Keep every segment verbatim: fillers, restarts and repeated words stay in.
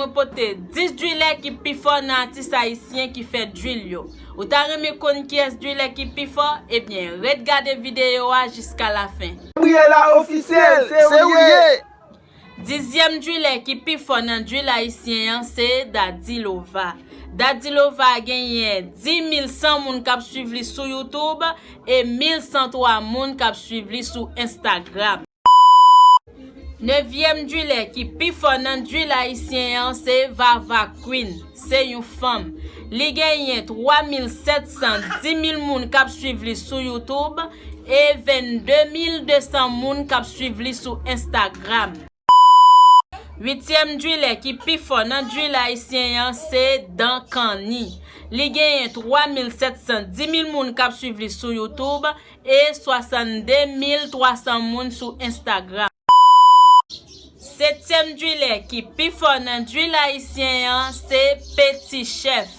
Mwen pote dis drillè ki pi fò nan atis ayisyen ki fè drill yo. Ou ta renmen konn kiyès drillè ki pi fò? Ebyen, ret gade videyo a jiska lafen. Gabriela Officiel, se ou li ye. Dizyèm drillè ki pi fò nan drill ayisyen an se Daddy Lova. Daddy Lova genyen dis mil san moun k ap swiv li sou YouTube e mil san twa moun k ap swiv li sou Instagram. Nevyèm drillè ki pi fò nan drill ayisyen an se Vava Queen, se yon fanm. Li genyen twa mil sèt san dis mil moun k ap swiv li sou YouTube e vennde mil de san moun k ap swiv li sou Instagram. Uityèm drillè ki pi fò nan drill ayisyen an se Dan Kanni. Li genyen twa mil sèt san dis mil moun k ap swiv li sou YouTube e swasannde mil twa san moun sou Instagram. Setyèm drillè ki pi fò nan drill ayisyen an se Petit Chef.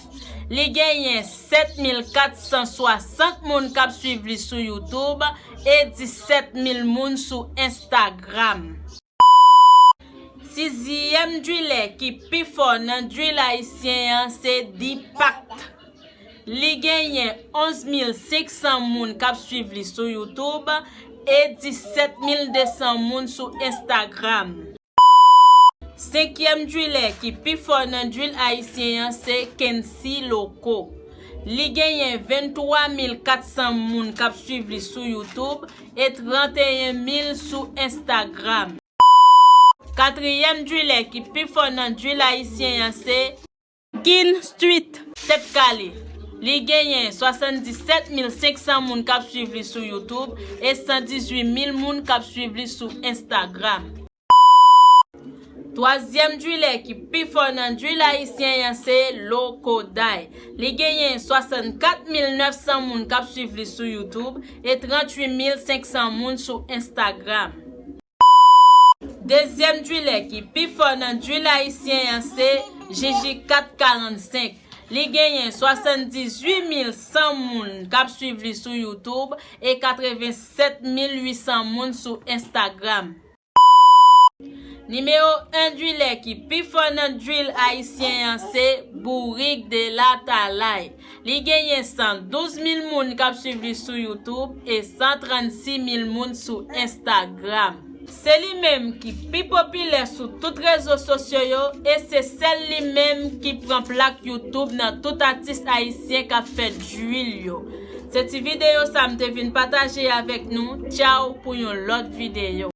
Li genyen sèt mil kat san swasant moun k ap swiv li sou YouTube e disèt mil moun sou Instagram. Sizyèm drillè ki pi fò nan drill ayisyen an se Deepak. Li genyen onz mil senk san moun k ap swiv li sou YouTube e disèt mil de san moun sou Instagram. Senkyèm drillè ki pi fò nan drill ayisyen an se Kency Loco. Li genyen venntwa mil kat san moun k ap swiv li sou YouTube e tranteyen mil sou Instagram. Katriyèm drillè ki pi fò nan drill ayisyen an se Kin Street, Tèt Kale. Li genyen swasanndisèt mil senk san moun k ap swiv li sou YouTube e san dizuit mil moun k ap swiv li sou Instagram. Twazyèm drillè ki pi fò nan drill ayisyen an se Loco Day. Li genyen swasannkat mil nèf san moun k ap swiv li sou YouTube e trantuit mil senk san moun sou Instagram. Dezyèm drillè ki pi fò nan drill ayisyen an se Jiji kat karannsenk. Li genyen swasanndizuit mil san moun k ap swiv li sou YouTube e katrevensèt mil uit san moun sou Instagram. Nimewo en drillè ki pi fò nan drill ayisyen an se Bourik de la Talay. Li genyen san douz mil moun k ap swiv li sou YouTube e san trannsis mil moun sou Instagram. Se li menm ki pi popilè sou tout rezo sosyo yo e se sèl li menm ki pran plak YouTube nan tout atis ayisyen k ap fè drill yo. Se ti videyo sa m te vin pataje avèk nou. Tchaw pou yon lòt videyo.